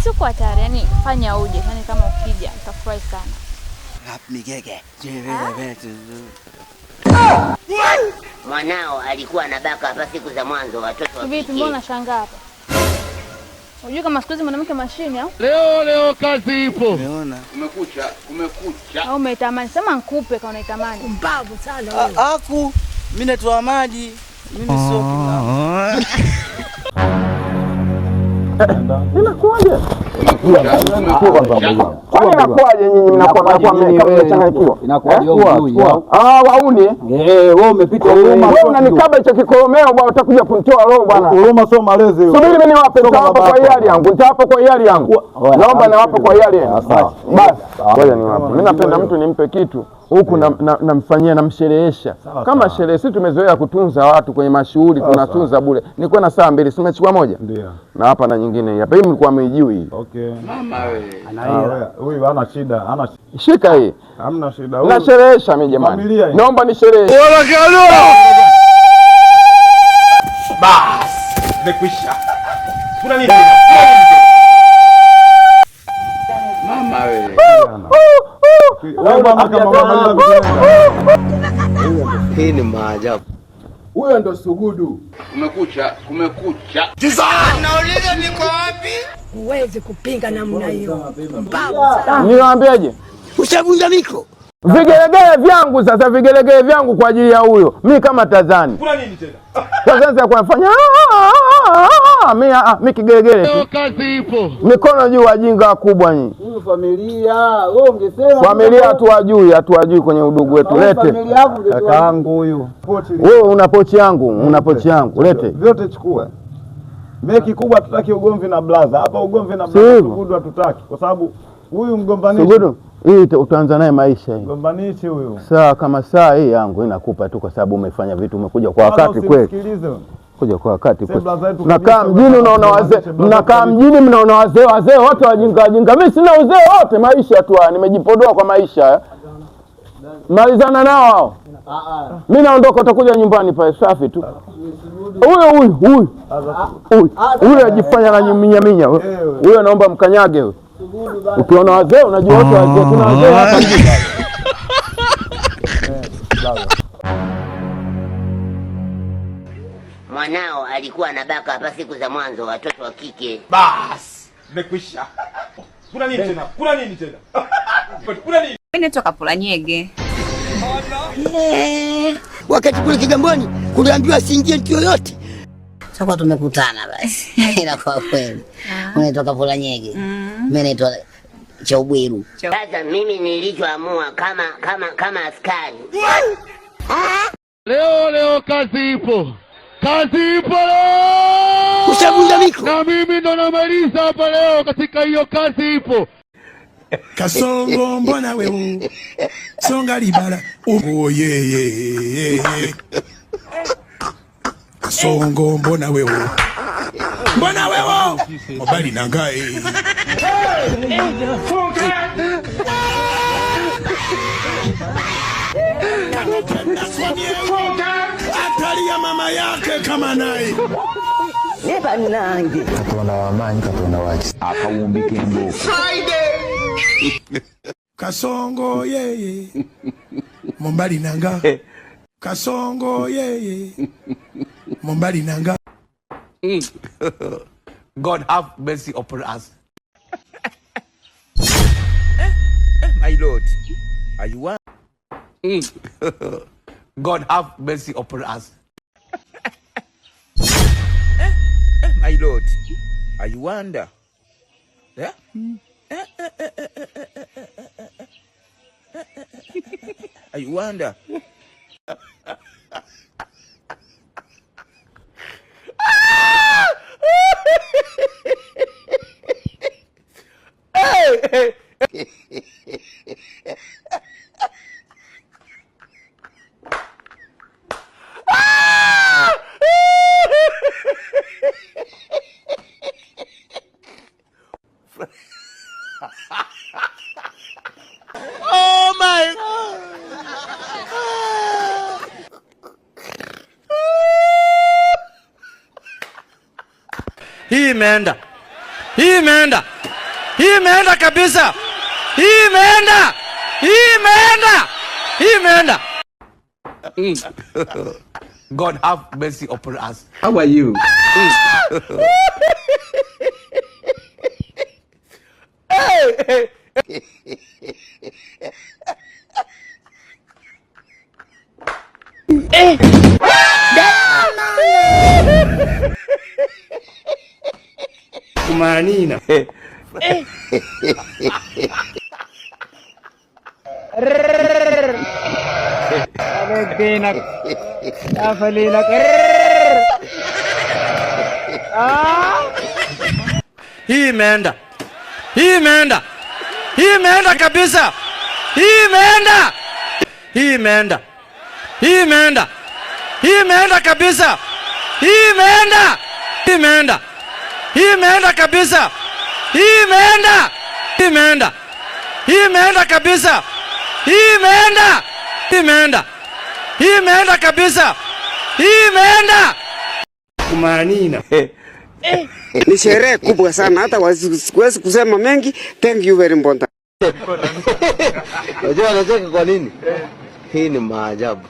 Siko hatari, yani fanya uje, yani kama ukija nitafurahi sana. Mwanao alikuwa anabaka hapa siku za mwanzo watoto wa Vipi, kike. mbona unashangaa hapa? Unajua kama siku hizi mwanamke mashine au? Leo leo kazi ipo. Umeona? Kumekucha, kumekucha. Au umeitamani? Sema nikupe kama unaitamani. Mbavu sana wewe. Aku, mimi natoa maji. Mimi sio kila. Inakuwaje? Kwani inakuwaje nyinyi mnakuwa mmechanganyikiwa? Inakuwaje wewe hujui? Ah, wauni. Eh, wewe umepita huruma. Wewe unanikaba hicho kikoromeo bwana, utakuja kunitoa roho bwana. Huruma sio malezi. Subiri mimi niwape, Sio nitawapa baba kwa yako. hiari yangu, nitawapa kwa hiari yangu. Naomba nawapa kwa hiari yangu. Sawa. Basi, ngoja niwape. Mimi napenda mtu nimpe kitu huku namfanyia namsherehesha. Kama sherehe, sisi tumezoea kutunza watu kwenye mashughuli, tunatunza bure. Nilikuwa na saa mbili, si umechukua moja? Ndio. Na hapa na nyingine hii hapa. Hii mlikuwa mwijui hii. Okay. Mama we. Huyu hana shida, hana shida. Shika hii. Hamna shida. Huyu Nasherehesha mimi jamani. Familia hii. Naomba nishereheshe. Bas, nimekwisha. Kuna nini tena? Kuna nini tena? Mama we. Wewe bwana kama unamaliza vizuri. Hii ni maajabu. Huyo ndo Sugudu. Kumekucha, kumekucha. Huwezi kupinga namna hiyo. Mbavu sana. Niwaambieje? Ushavunja miko. Vigelegele vyangu sasa, vigelegele vyangu kwa ajili ya huyo. Mi kama Tazani. Kuna nini tena? Sasa kwa nafanya mi kigelegele Leo tu. kazi ipo. Mikono juu, wajinga wakubwa nyinyi. Huyu familia, wewe ungesema Familia hatuwajui, hatuwajui kwenye udugu wetu. Lete. Kakaangu huyu. Wewe una pochi yangu, una pochi yangu. Lete. Vyote chukua. Mimi kikubwa hatutaki ugomvi na blaza. Hapa ugomvi na Si blaza hivyo? Sugudu hatutaki kwa sababu huyu mgombanishi. Sugudu, hii utaanza naye maisha hii. Mgombanishi huyu. Saa kama saa hii yangu inakupa tu kwa sababu umefanya vitu, umekuja kwa Wala wakati kweli. usimsikilize. Kuja kwa wakati Sasa kweli. blaza yetu Mnakaa kabisa, mjini unaona wazee, blaza mnakaa kabisa. mjini mnaona wazee, wazee wote wajinga wajinga. Mimi sina uzee wote, maisha tu haya, nimejipodoa kwa maisha haya. Malizana nao hao. Mimi naondoka, utakuja nyumbani pale safi tu. Huyo huyu huyu huyu huyu ajifanya na minya minya. Huyo naomba mkanyage huyo. Ukiona wazee unajua wote wazee, kuna wazee hapa mjini. Mwanao alikuwa anabaka hapa siku za mwanzo watoto wa kike. Bas, nimekwisha. Kuna nini tena? Kuna nini tena? Kuna nini? Mimi naitwa Kapula Nyege. Wakati kule Kigamboni kuliambiwa siingie mtu yoyote. Sasa tumekutana basi. Ila kwa kweli. Unaitwa Kapula Nyege. Mimi naitwa Chaubwiru. Sasa mimi nilichoamua kama askari. Leo leo kazi ipo. Kazi ipo leo. Ushavunja miko. Na mimi ndo namaliza hapa leo katika hiyo kazi ipo. Kasongo mbona wewe songa libala oh ye ye ye ye Kasongo mbona wewe mbona wewe mobali nangai Atalia mama yake kama naye Katonda wamaanyi, Katonda wakisa. Akawumbi k'embooko. Kasongo yeye Mombali nanga Kasongo yeye Mombali nanga God have mercy upon us. My Lord, are you one? God have mercy upon us. My Lord, are you wonder? Yeah? I wonder. Oh my God. Hii imeenda. Hii imeenda. Hii imeenda kabisa. Hii imeenda. Hii imeenda. Hii imeenda. God have mercy upon us. How are you? Kumanina. Hii imeenda. Hii imeenda. Hii imeenda kabisa. Hii imeenda. Hii imeenda. Hii imeenda. Hii imeenda kabisa. Hii imeenda. Hii imeenda. Hii imeenda kabisa. Hii imeenda. Hii imeenda. Hii imeenda kabisa. Hii imeenda. Hii imeenda. Hii imeenda kabisa. Hii imeenda. Kumanina. Ni sherehe kubwa sana, hata siwezi kusema mengi. Thank you very much. Unajua anacheka kwa nini? Hii ni maajabu.